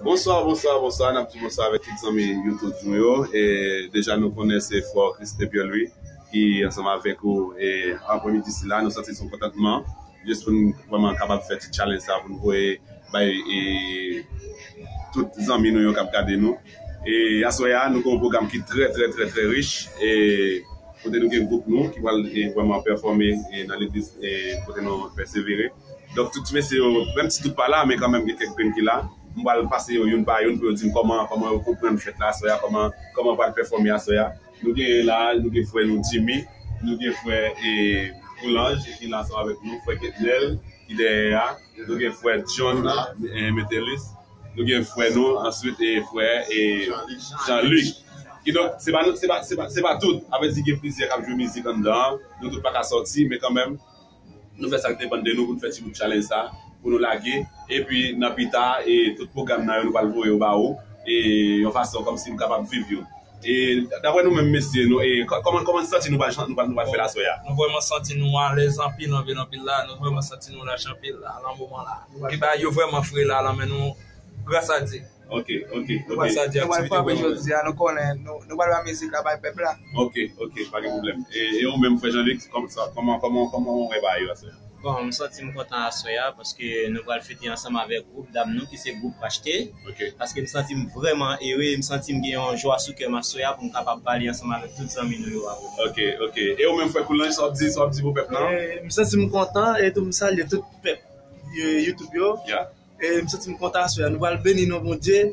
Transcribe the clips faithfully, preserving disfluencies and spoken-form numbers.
Bonswa, bonswa, bonswa. N ap di bonswa avèk tout zanmi YouTube nou yo. E deja nou konnen se frè Christin Pierre Louis ki ansanm avèk ou. E aprèmidi sila, nou santi se yon kontantman jis pou n vrèman kapab fè ti challenge sa pou n voye bay e tout zanmi nou yo k ap gade nou. E aswè a, nou gen yon pwogram ki trè, trè, trè, trè rich. E kote nou gen gwoup nou ki pral e vrèman pèfòme e nan legliz e kote nou pèsevere. Donk, tout ti mesye yo, menm si tout pa la, men kanmenm gen kèk grenn ki la. M pral pase yo youn pa youn pou yo di m kòman, kòman yo konprann fèt la aswè a, kòman, kòman yo pral pèfòme aswè a. Nou gen la, nou gen frè nou Jimmy, nou gen frè e Coulange ki la ansanm avèk nou, frè Ketnel ki dèyè a, nou gen frè John e Metellus, nou gen frè nou, answit e frè e Jean-Luc. Kidonk, se pa, se pa, se pa, se pa tout. Sa vle di gen plizyè k ap jwe mizik anndan an. Nou tout pa ka sòti, men kanmenm, nou fè sa k depann de nou pou n fè ti bout challenge sa, pou nou lage. Epi, nan pita, e tout pwogram nan yo, nou pral voye yo ba ou. E yon fason kòmsi nou kapab viv yo. E daprè nou menm, mesye, nou, e kò- kòman, kòman n santi nou pral, chan- nou pral, nou pral fè la aswè a? Nou vrèman santi nou alèz anpil, anpil, anpil la. Nou vrèman santi nou lach anpil la, nan moman la. Ki bagay yo vrèman fre la, nan men nou, gras a Dye. Ok, ok, ok. Gras a Dye, nou pral aktivite frape vrèman jodi a, nou konnen, nou, nou pral ba mizik la bay pèp la. Ok, ok, pa gen pwoblèm. E, e ou menm, frè Jean-Luc, kòman sa, kòman, kòman, kòman ou wè bagay yo aswè a? Bon, m santi m kontan aswè a, paske nou pral fete ansanm avèk gwoup dam nou, ki se gwoup Rachte. Ok. Paske m santi m vrèman ere, m santi m gen yon jwa sou kè m aswè a pou m kapab pale ansanm avèk tout zanmi nou yo avè m. Ok, ok. E ou menm, frè Coulange, sa w ap di, sa w ap di pou pèp la? E, m santi m kontan, e tou m salye tout pèp, e, YouTube yo. Yeah. E m santi m kontan aswè a. Nou pral beni non Bondye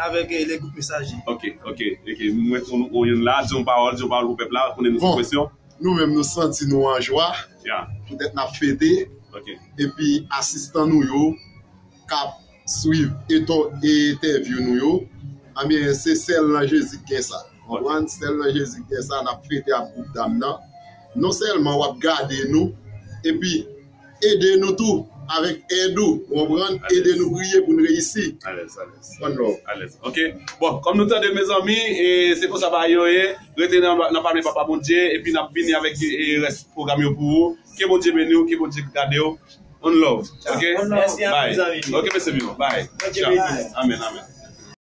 avèk, e, le gwoup Mesaje. Ok, ok, ok. Mwen, ou, ou youn la, di yon pawòl, di yon pawòl pou pèp la, konnen nou sou presyon. Bon, nou menm, nou santi nou an jwa. Yeah. Poutèt n ap fete. Ok. Epi, asistan nou yo k ap swiv eto- entèvyou nou yo, ebyen, se sèl nan Jezi k gen sa. Ok. Konprann? Sèl nan Jezi k gen sa, n ap fete ak gwoup dam nan. Non sèlman w ap gade nou, epi ede nou tou avèk èd ou, w konprann? Ede nou priye pou n reyisi. Alèz, alèz. One love. Alèz. Ok. Bon, kòm nou tande, mezanmi, e se konsa bagay yo ye. Rete nan, nan pa men Papa Bondye, epi n ap vini avèk, e, rès pwogram yo pou ou. Ke Bondye beni w, ke Bondye gade w. One love. Ok? Mèsi anpil, zanmi m. Ok, mesye m yo. Bye. Bondye beni w. Amèn, amèn.